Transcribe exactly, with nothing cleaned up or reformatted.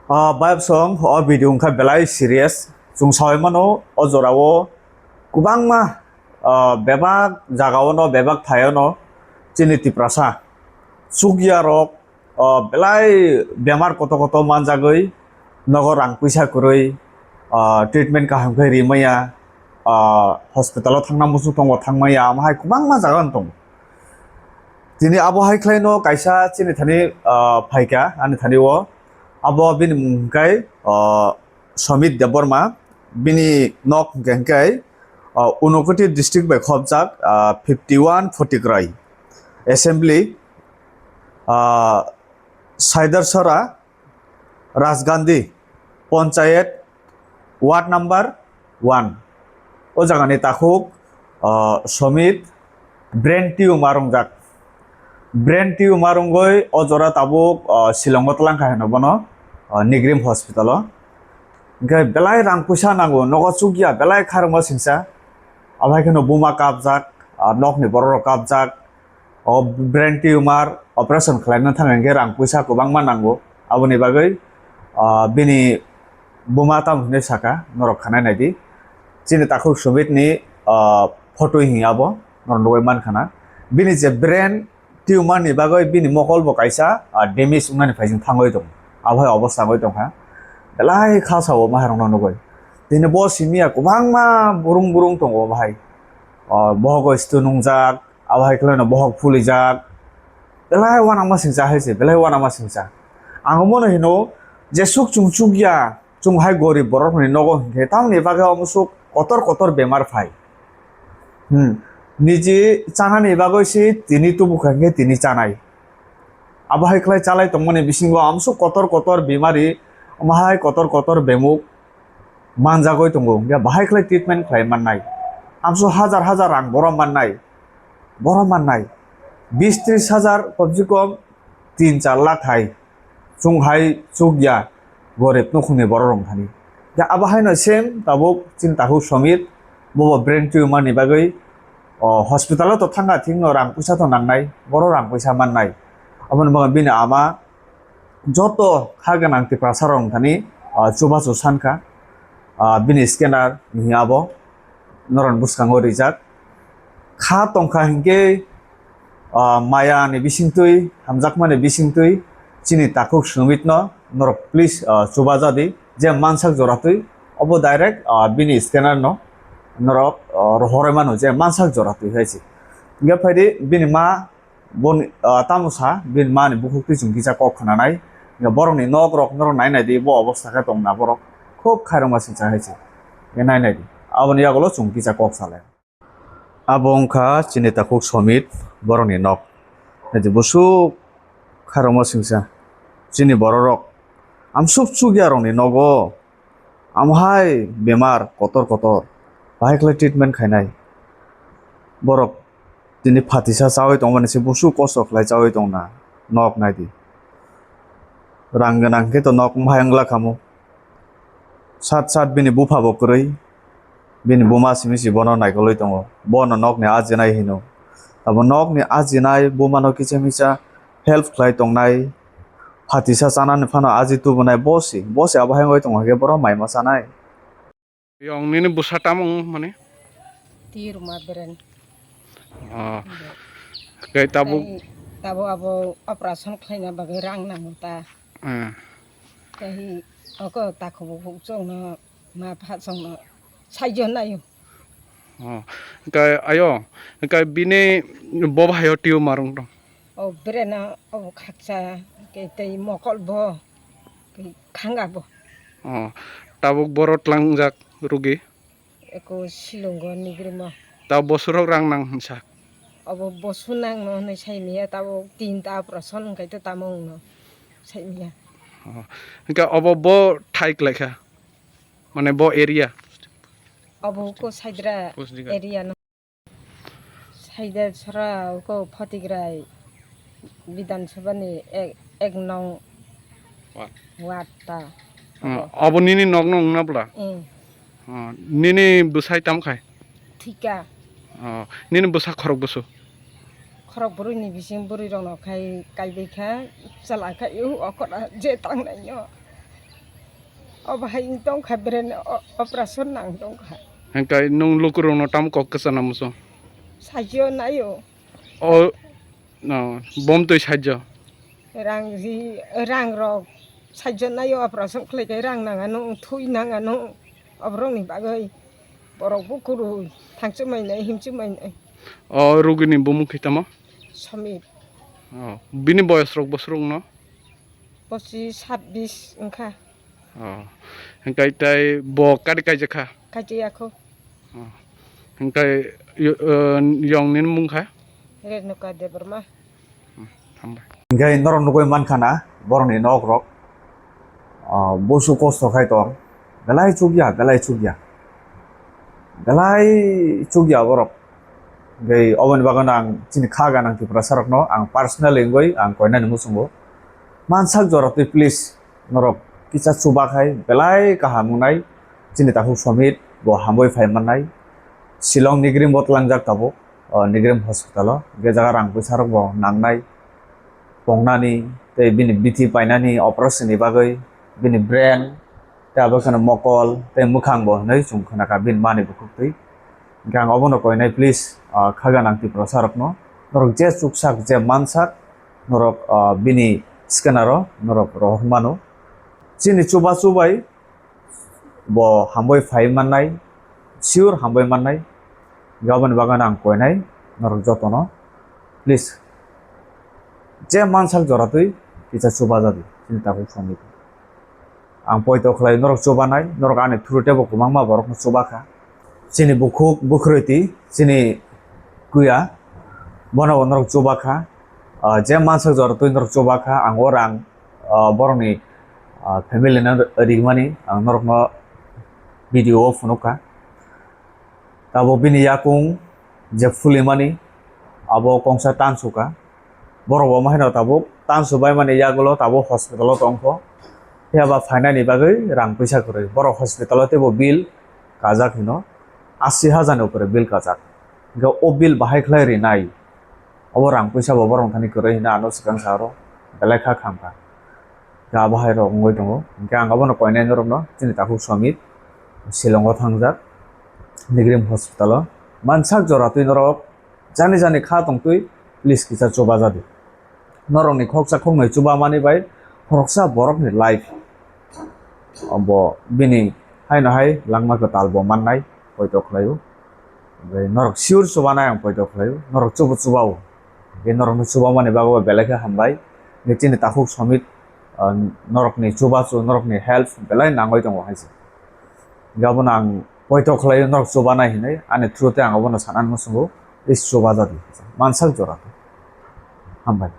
Ah, bayapsong, o video wngkha belai serious. Chwng sawi mano, o jorao kwbangma, ah, bebak jagao no, bebak thaio no chini Tiprasa chukya rok, ah, belai bemar koto koto manjagwi nogo rang puisa kwrwi, ah, treatment kaham khe rimaya, ah, hospital o thangna muchung tongo thangmaya, amo hai kwbangma jaga no tongo. Tini abo hai khlai no kaisa chini thani, ah, phaikha ani thani o. Abo bini mung hwnkhe, ah, Somit Debbarma. Bini nok hwnkhe hwnkhe, ah, Unakoti district bai khopjak, ah, fifty one Photigarai assembly, ah, Saidarsora Rajgandhi Panchayat, ward number one. O jagani takhuk, ah, Somit brain tumor wngjak. Brain tumor wngwi o jora tabuk, ah, Shillongo twlangkha hino bono, ah, Nigrim hospital o. Hwnkhe belai rang puisa nango, nogo chukya belai kharokma singsa. Abo hai kheno buma kapjak, ah, nokni borok rok kapjak. O brain tumor operation khlaina thang hwnkhe rang puisa kwbangma nango. Aboni bagwi, ah, bini buma tamo hinwi saka, norok khanai naidi. Chini takhuk Somit ni, ah, photo hini abo, norok nugwi mankha na. Bini je brain tumor ni bagwi bini mokol bo kaisa, ah, damage wngnani phaising thangwi tongo. Abo hai obostha wngwi tongkha. Belai kha sao maharokno nugwi. Tini bo simi ya kwbangma burung burung tongo bahai. Ah, bohogo stone wngjak, abo hai khwlaino bohok phulijak. Belai uanama singcha hai se, belai uanama singcha. Ang omono hino, jesuk chwng chukya, chwng hai gorib borok ni nogo hinkhe, tamoni bagwi omo sok kotor kotor bemar phai. Hmm. Niji chanani bagwi se tini tubu kha hinkhe tini chanai. Abo hai khlai chalai tongmani bisingo amsuk kotor kotor bimari, omo hai kotor kotor bemuk manjagwi tongo, hwnkhe bahai khlai treatment khlai mannai. Amsuk hajar hajar rang borom mannai, borom mannai. Bis tris hajar komse kom tin char lakh hai. Chwng hai chukya gorib nukhungni borok rok thani. Ya abo haino same tabuk chini takhuk Somit, bobo brain tumor ni bagwi, o, hospital o to thangkha thikno rang puisa to nangnai, boro rang puisa mannai. Aboni bagwi bini ama joto ha gwnang Tiprasa rok thani, o, chubachu sankha, o, bini scanner hinwi abo. Norok bwskango rijak. Kha tongkha hinkhe, ah, maya ni bisingtwi, hamjakmani bisingtwi chini takhuk Somit no norok please, ah, chubajadi je mansak joratwi obo direct, ah, bini scanner no norok, ah, rohorwi mano je mansak joratwi hai se. Hinkhe phaidi bini ma Boni, ah, tamo sa, bini mani bukhuk twi chwng kisa kok khnanai. Borokni nok rok norok nai nai di, bo obostha khe tong na borok. Khub khairokma singcha hai se. Nai nai di. Aboni yagulo chwng kisa kok salai. Abo wngkha chini takhuk Somit, borokni nok. Nai di, busuk khairokma singcha. Chini borok rok amsuk chukya rokni nogo. Amo hai bemar kotor kotor, bahai khlai treatment khainai. Borok tini phatisa chawi tongmani se busu kosto khlai chawi tongna, nok naidi. Rang gwnang khe to nok wng hai wngla kamo. Sat sat bini bupha bo kwrwi, bini buma simi si bono naikolwi tongo. Bono nokni ajinai hino. Abo nokni ajinai bumano kisa misa help khlai tongnai. Phatisa chanani phano aji tubunai bosi, bosi abo hai wngwi tongo hwnkhe borok mai ma chanai. Yong nini bwsa tamo wng mani? Tirma beren. Oh. Khe tabuk? Tei tabuk abo operation khlaina bagwi rang nango ta. Eh. Tei oko takhuk bukhuk chwngno ma pha chwngno saijo naio. Oh. Khe ayo, khe bini bobo hayo tumor wng tong? O berena obo khaksa, khe tei mokol bo, khe khanga bo. Oh, tabuk boro tlangjak rugi? Eko Shillongo Nigrimo. Tabuk bosurok rang nang hinsa? Obo bosu nangno hinwi saimiya, tabuk tinta operation wngkhaito tamo wngno saimiya. Oh, hwnkhe obo bo thai klaikha? Mane bo area? Obo ko Saidra area no. Saidar sora uko Photigrai Bidhan Sabha ni ek, ek nong ward ta. Hmm, abo. Abo nini nok nong na bla? Hmm. Hmm, nini bwsai tam khai? Thika. Oh, nini bwsa khorok bwsu? Khorok bwrwi ni bising bwrwi rok no khai kai bai kha, chala kha, u okora je tang nai no. Obo hai wng tongkha, brain o-, operation nang tongkha. Hingkai nwng lukurokno tamo kok kwchana muchung? Sajio naio. O, no, bom twi sajio. Rang ri, rang rok sajio naio, operation khlai khe rang nang ano, thui nang ano, oborokni bagwi borok bo kwrwi thangchuk mai nai, himchuk mai nai. O rugini bumung khe tamo? Somit. O, bini boyos rok bosrok no? Pochis, sabbis wngkha. O, hingkai tai bo kari kaijak kha? Kaijak ya kho. O, hingkai yo-, o, yong nini mung kha? Renuka Debbarma. Hmm, hambai. Hingkai norok nugui mankha na borokni nok rok, o, busu kosto khai tong, belai chukya, belai chukya, belai chukya borok. Hingkai oboni bagwi no ang chini kha ganang Tiprasa rokno ang personally wngwi ang koinani muchungo mansak jora twi please. Norok kisa chuba khai belai kaham wngnai. Chini takhuk Somit bo hambai phai mannai. Shillong Nigrim bo tlangjak tabuk, o, Nigrim hospital o. Hingke jaga rang puisa rok bo nangnai, pongnani tei bini bithi painani operation ni bagwi, bini brain tei abo kheno mokol tei mwkhang bo hinwi chwng khna kha bini mani bukhuk twi. Hingke ang obono koinai, please, ah, kha ganang Tiprasa rokno, norok je chuksak, je mansak, norok, ah, bini scanner o norok rohor mano. Chini chuba chubai bo hambai phai mannai, sure hambai mannai. Hingke aboni bagwi ang koinai norok jotono, please, je mansak jora twi kisa chuba jadi chini takhuk Somit. Ang poito khlai norok chubanai, norok ani through teibo kwbangma borokno chuba kha. Chini bukhuk bwkhrwiti, chini kuya, bono bo norok chuba kha. Ah, je mansak jora twi norok chuba kha, ang o rang, ah, borokni, ah, family no rimani ang norokno video o phunuk kha. Tabuk bini yakung je phulimani, abo kongsa tansu kha. Borok bo ma haino tabuk tansu baimani yagulo tabuk hospital o tongkho. Phiya ba phainani bagwi rang puisa kwrwi. Borok hospital o teibo bill kajak hino, asi hajar ni upore bill kajak. Hingke o bill bahai khlai rinai? Obo rang puisa bo borok thani kwrwi hino ano swkang sa aro belai kha khamkha. Hingke abo hai rok wngwi tongo. Hingke ang abono koinai norokno chini takhuk Somit Shillong o thangjak, Nigrim hospital o. Mansak jora twi norok jani jani kha tongtwi, please kisa chuba jadi. Norokni khoksa khoknwi chuba mani bai khoroksa borokni life bo bini haino hai langma kwtal bo mannai, poito khlaio. Omo norok sure chubanai ang poito khlaio, norok chubu chubao. Hingke norokni chubamani bagwi belai khe hambai. Hingke chini takhuk Somit, ah, norokni chubachu, norokni help belai nangwi tongo hai se. Hingke abono ang poito khlaio, norok chubanai hinwi ani through tei ang abono sanani muchungo, please chuba jadi. Mansak jora. Hambai.